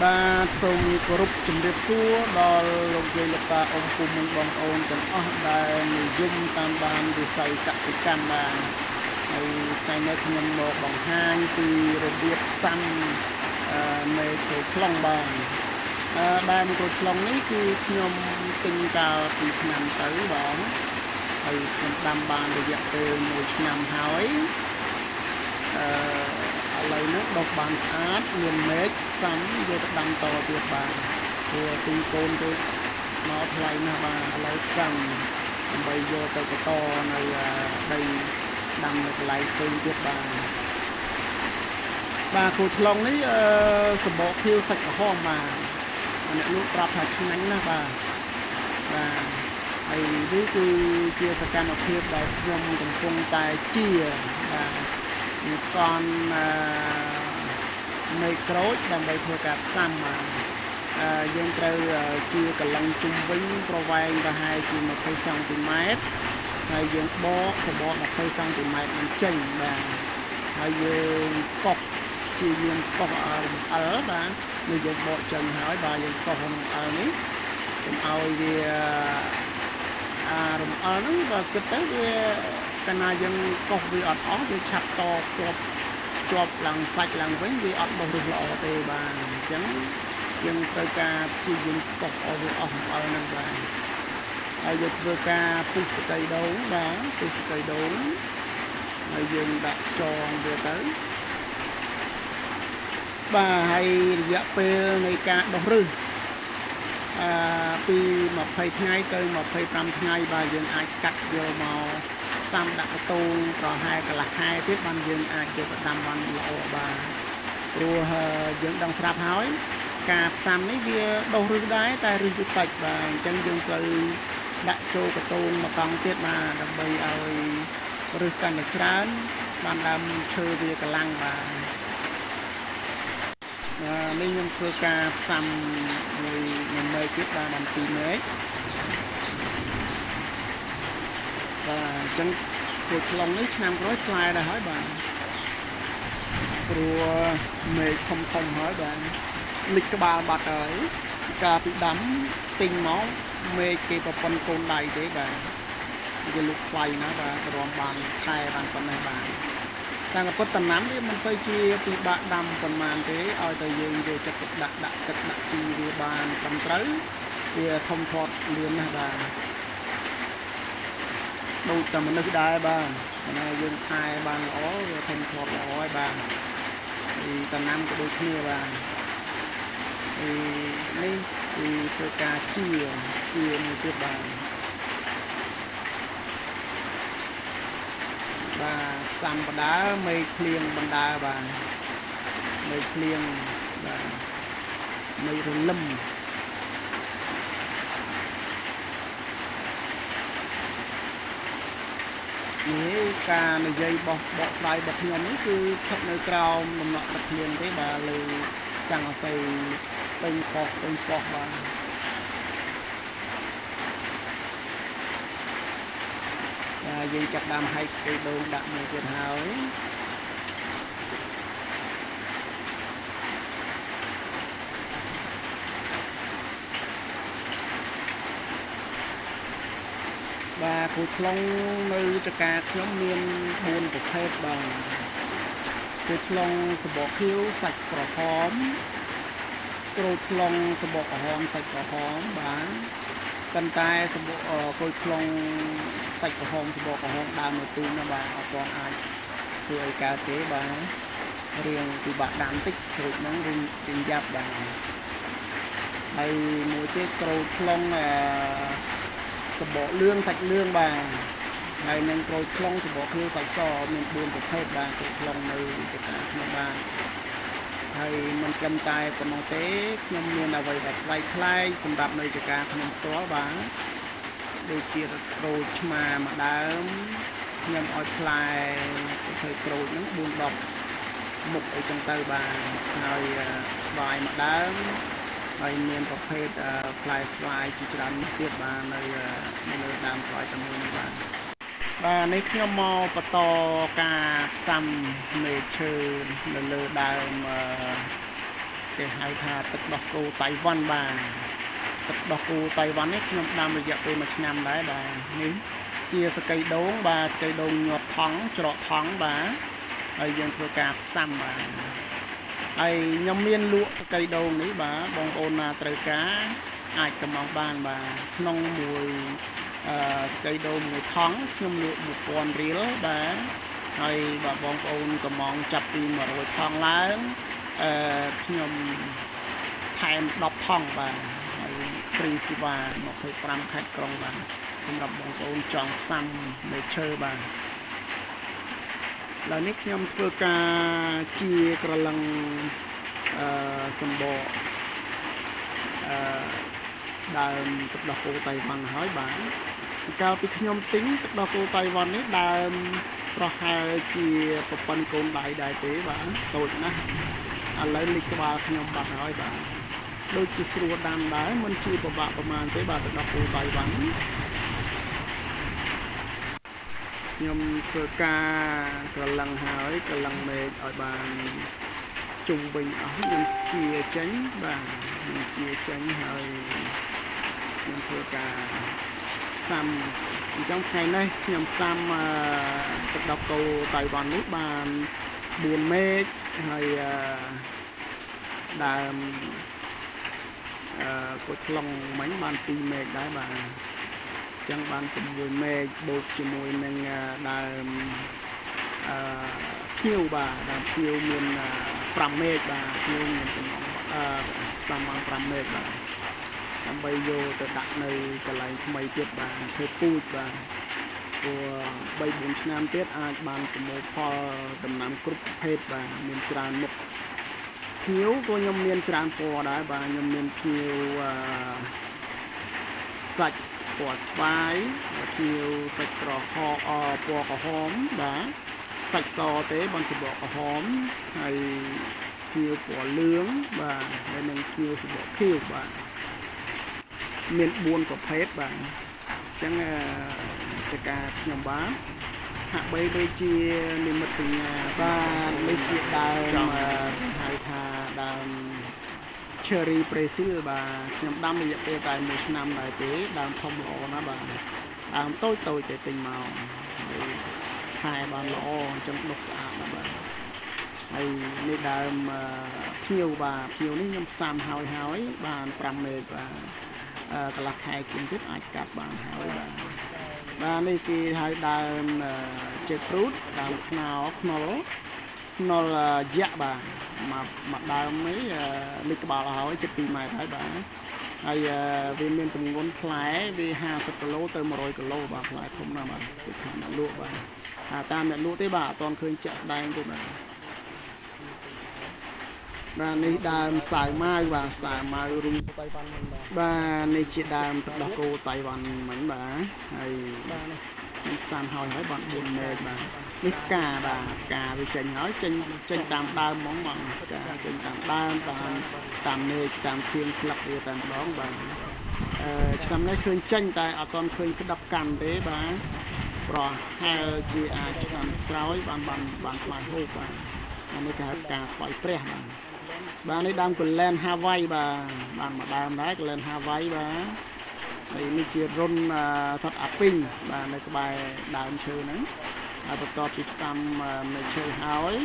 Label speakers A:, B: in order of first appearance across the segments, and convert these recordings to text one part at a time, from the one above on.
A: បាទសូមគោរពជំរាបសួរដល់លោកយាយលោកតាអ៊ំពូមីងបងប្អូនទាំងអស់ដែលនិយមតាមដានវិស័យកសិកម្មបាទហើយថ្ងៃនេះខ្ញុំមកបង្ហាញពីរបៀបផ្សាំមែកក្រូចថ្លុងបាទដើមក្រូចថ្លុងនេះគឺខ្ញុំទិញកាលពីឆ្នាំទៅបងហើយខ្ញុំដាំបានរយៈពេល1ឆ្នាំហើយឥឡូវនេះដុះបានស្អាតមានមែកផ្សំយកទៅដាំតទៀតបាទព្រោះទិញកូនទៅមកថ្លៃណាស់បាទឥឡូវផ្សំដើម្បីយកទៅបន្តនៅដីដាំនៅកន្លែងផ្សេងទៀតបាទបាទក្រូចថ្លុងនេះសម្បកខៀវសាច់ក្រហមបាទអ្នកលក់ប្រាប់ថាឆ្ងាញ់ណាស់បាទបាទហើយនេះគឺជាសកម្មភាពដែលខ្ញុំកំពុងតែជាបាទកនមេក្រូចដើម្បីធ្វើការផ្សំបាទយើងត្រូវជាកលឹងជុំវិញប្រវែងប្រហែលជា20សង់ទីម៉ែត្រហើយយើងបកសបក20សង់ទីម៉ែត្រនឹងចេញបាទហើយយើងកោះជាយើងកោះរំអិលបាទនេះយើងបកចេញហើយបាទយើងកោះរំអិលនេះកុំឲ្យវាអារំអិលហ្នឹងបើគិតទៅវាកាលណាយើងកោះវាអត់អស់វាឆាប់តខ្សប់ជាប់ឡើងសាច់ឡើងវិញវាអត់ដុះឫសល្អទេបាទអញ្ចឹងយើងត្រូវការព្យាយាមកោះឲ្យវាអស់រំអិលហ្នឹងបាទហើយយើងធ្វើការពុះសកៃដូងបាទពុះសកៃដូងហើយយើងដាក់ចងវាទៅបាទហើយរយៈពេលនៃការដុះឫសពី20ថ្ងៃទៅ25ថ្ងៃបាទយើងអាចកាត់យកមកផ្សំដាក់កតូងប្រហែលកន្លះខែទៀតបានយើងអាចយកទៅដាំបានល្អបាទព្រោះយើងដឹងស្រាប់ហើយការផ្សំនេះវាដុះឫសដែរតែឫសវាតិចបាទអញ្ចឹងយើងត្រូវដាក់ចូលកតូងមួយតង់ទៀតបាទដើម្បីឲ្យឫសកាន់តែច្រើនបានដើមឈើវាកម្លាំងបាទនេះខ្ញុំធ្វើការផ្សំមួយមែកទៀតបាទបាន2មែកបាទអញ្ចឹងក្រូចថ្លុងនេះឆ្នាំក្រោយផ្លែដែរហើយបាទព្រោះមែកធំធំហើយបាទលិចក្បាលបាត់ហើយកាលពីដាំទិញមកមែកគេប្រពន្ធកូនដៃទេបាទគេលុកថ្លៃណាបាទរំបានខែបានប៉ុណ្ណេះបាទតាមពិតតំណាំវាមិនសូវជាពិបាកដាំប៉ុន្មានទេឲ្យតែយើងយកចិត្តទុកដាក់ដាក់ទឹកដាក់ជីវាបានត្រឹមត្រូវវាធំធាត់លឿនណាស់បាទដូចតែមនុស្សដែរបាទណាយើងថែបានល្អវាធំធាត់ល្អហើយបាទពីតំណាំក៏ដូចគ្នាបាទពីនេះគឺធ្វើការជាមួយទៀតបាទបាទផ្សំបដាមេឃភ្លៀងបណ្ដាបាទមេឃភ្លៀងបាទមេឃរលឹមនេះការនិយាយបកស្រាយរបស់ខ្ញុំនេះគឺស្ថិតនៅក្រោមដំណក់ទឹកភ្លៀងទេបាទលើស័ង្កសីពេញប៉ុស្ពេញប៉ុស្បាទយើងចាប់ដើមហែកស្កេដូងដាក់មួយទៀតហើយបាទក្រូចថ្លុងនៅចការខ្ញុំមាន4ប្រភេទបាទក្រូចថ្លុងសម្បកខៀវសាច់ក្រហមក្រូចថ្លុងសម្បកក្រហមសាច់ក្រហមបាទប៉ុន្តែសម្បកក្រូចថ្លុងសាច់ក្រហមសម្បកក្រហមដើមនៅទូណាបាទអត់ទាន់អាចធ្វើអីកើតទេបាទរៀងពិបាកដាំតិចក្រូចហ្នឹងរៀងយ៉ាប់បាទហើយមួយទៀតក្រូចថ្លុងសម្បកលឿងសាច់លឿងបាទហើយនឹងក្រូចថ្លុងសម្បកខៀវសាច់សមាន4ប្រភេទបាទក្រូចថ្លុងនៅចការខ្ញុំបាទហើយមិនត្រឹមតែប៉ុណ្ណោះទេខ្ញុំមានអ្វីដែលប្លែកប្លែកសម្រាប់នៅចការខ្ញុំផ្ទាល់បាទដូចជាក្រូចឆ្មាមួយដើមខ្ញុំឲ្យផ្លែធ្វើក្រូចហ្នឹង4 10មុខអីចឹងទៅបាទហើយស្វាយមួយដើមហើយមានប្រភេទផ្លែស្វាយជាច្រើនមុខទៀតបាទនៅលើដើមស្វាយតែមួយនេះបាទបាទនេះខ្ញុំមកបន្តការផ្សំមែកឈើនៅលើដើម គេហៅថាទឹកដោះគោតៃវ៉ាន់បាទទឹកដោះគោតៃវ៉ាន់នេះខ្ញុំដាំរយៈពេល1ឆ្នាំដែរបាទនេះជាសកៃដូងបាទសកៃដូងញាត់ថង់ច្រកថង់បាទហើយយើងធ្វើការផ្សាំបាទហើយខ្ញុំមានលក់សកៃដូងនេះបាទបងប្អូនណាត្រូវការអាចកំងបានបាទក្នុងមួយសកៃដូងមួយថង់ខ្ញុំលក់1000រៀលបាទហើយបើបងប្អូនកំងចាប់ពី100ថង់ឡើងខ្ញុំថែម10ថង់បាទហើយហ្វ្រីសេវា25ខេត្តក្រុងបាទសម្រាប់បងប្អូនចង់ផ្សាំមែកឈើបាទឥឡូវនេះខ្ញុំធ្វើការជាក្រឡឹងសម្បកអឺដើមទឹកដោះគោតៃវ៉ាន់ហើយបាទកាលពីខ្ញុំទិញទឹកដោះគោតៃវ៉ាន់នេះដើមប្រហែលជាប្រប៉ុនកូនដៃដែរទេបាទតូចណាស់ឥឡូវលិចក្បាលខ្ញុំបាត់ហើយបាទដូចជាស្រួលដាំដែរមិនជាពិបាកប្រហែលទេបាទទឹកដោះគោតៃវ៉ាន់ខ្ញុំធ្វើការក្រឡឹងហើយក្រឡឹងមេឃឲ្យបានជុំវិញអស់ខ្ញុំជាចេញបាទខ្ញុំជាចេញហើយខ្ញុំធ្វើការផ្សាំអញ្ចឹងថ្ងៃនេះខ្ញុំផ្សាំទឹកដោះគោតៃវ៉ាន់នេះបាន4មេឃហើយដើមក្រូចថ្លុងមិញបាន2មេឃដែរបាទអញ្ចឹងបាន6មេឃបូកជាមួយនឹងដើមភ្ញៀវបាទដើមភ្ញៀវមាន5មេឃបាទភ្ញៀវមានចំណងផ្សំបាន5មេឃបាទដើម្បីយកទៅដាក់នៅកន្លែងថ្មីទៀតបាទធ្វើពូជបាទព្រោះ3 4ឆ្នាំទៀតអាចបានប្រមូលផលដំណាំគ្រប់ប្រភេទបាទមានច្រើនមុខភ្ញៀវក៏ខ្ញុំមានច្រើនពណ៌ដែរបាទខ្ញុំមានភ្ញៀវសាច់ពណ៌ស្វាយភ្ញៀវសាច់ក្រហមពណ៌ក្រហមបាទសាច់សទេបានសម្បកក្រហមហើយភ្ញៀវពណ៌លឿងបាទហើយនិងភ្ញៀវសម្បកខៀវបាទមាន4ប្រភេទបាទអញ្ចឹងចការខ្ញុំបាទហាក់បីដូចជានិមិត្តសញ្ញាបាទនេះជាដើមហៅថាដើម Cherry Brazil បាទខ្ញុំដាំរយៈពេលតែ1ឆ្នាំដែរទេដើមធំល្អណាស់បាទដើមតូចតូចទេទិញមកហើយថែបានល្អអញ្ចឹងដុះស្អាតណាស់បាទហើយនេះដើមភ្ញៀវបាទភ្ញៀវនេះខ្ញុំផ្សាំហើយហើយបាន5មេឃបាទកន្លះខែជាងទៀតអាចកាត់បានហើយបាទបាទនេះគេហៅដើម jackfruit ដើមខ្នុរខ្នុរយៈបាទមួយដើមនេះលិចក្បាលហើយជិត2ម៉ែត្រហើយបាទហើយវាមានទម្ងន់ផ្លែវា50គីឡូទៅ100គីឡូបាទផ្លែធំណាស់បាទគេថាអ្នកលក់បាទថាតាមអ្នកលក់ទេបាទអត់ទាន់ឃើញជាក់ស្ដែងទេបាទបាទនេះដើមសាវម៉ាវបាទសាវម៉ាវរុំ
B: តៃវ៉ាន់មិញបាទ
A: បាទនេះជាដើមទឹកដោះគោតៃវ៉ាន់មិញបាទហើយ
B: បាទនេះ
A: ខ្ញុំផ្សាំហើយហើយបាន4មេឃបាទនេះផ្កាបាទផ្កាវាចេញហើយចេញតាមដើមហ្មងបាទផ្កាចេញតាមដើមតាមមេឃតាមធាងស្លឹកវាតែម្ដងបាទឆ្នាំនេះឃើញចេញតែអត់ទាន់ឃើញក្តាប់កាន់ទេបាទប្រហែលជាអាចឆ្នាំក្រោយបានផ្លែហូបបាទអានេះគេហៅផ្កាថ្វាយព្រះបាទបាទនេះដើមកលែនហាវ៉ៃបាទបានមួយដើមដែរកលែនហាវ៉ៃបាទហើយនេះជារុនសត្វអាពីងបាទនៅក្បែរដើមឈើហ្នឹងហើយបន្ទាប់ពីផ្សាំនៅឈើហើយ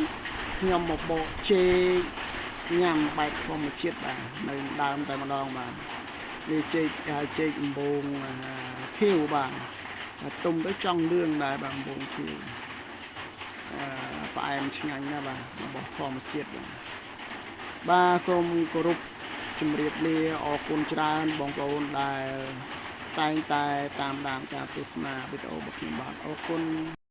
A: ខ្ញុំមកបកចេកញ៉ាំបែបធម្មជាតិបាទនៅដើមតែម្ដងបាទនេះចេកហៅចេកអំបូងខៀវបាទទុំទៅចង់លឿងដែរបាទអំបូងខៀវផ្អែមឆ្ងាញ់ណាស់បាទរបស់ធម្មជាតិបាទបាទសូមគោរពជម្រាបលាអរគុណច្រើនបងប្អូនដែលតែងតែតាមដានការទស្សនាវីដេអូរបស់ខ្ញុំបាទអរគុណ។